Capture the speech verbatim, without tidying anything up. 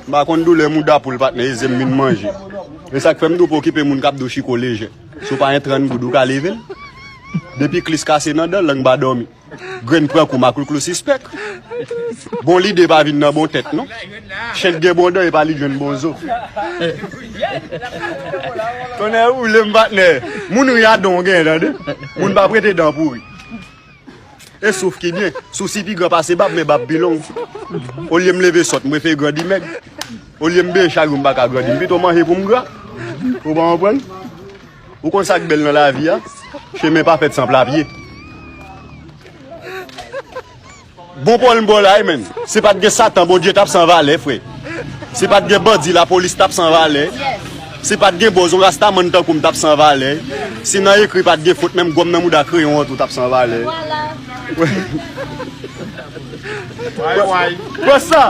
M pa konn doulè mouda poul, patnè, e ze m vin manje. E sa k fè m di w pa okipe moun k ap di w chiko lejè. Si w pa gen trant goud, ou ka leve l. Depi klis kase nan dan, lang pa dòmi. Grenn pran kou, maklouklou sispèk. Bon lide pa vin nan bon tèt, non. Chen k gen bon dan, e pa li k jwenn bon zo. Tonnè woule m, patnè. Moun ri a dan w genyen, tande. Moun pa prete dan pou ri. E souf ki byen. Sousi pi gran pase bab, men bab pi long. Olye m leve sòt, m prefere grandi mèg. Olye m beye chak jou, m pa ka grandi. M pito manje pou m gra. Ou pa konprann? Ou konn sa k bèl nan lavi a? Chemen pa fèt san pla pye. Bon pòl m bò la, wi, menn. Si pa t gen Satan, Bondye t ap san valè, frè. Si pa t gen bandi, lapolis t ap san valè. Si pa t gen bòz, yon rastamann tankou m t ap san valè. Si nan ekri pa t gen fot, menm gòm nan mouda kreyon an tou t ap san valè. Wè sa!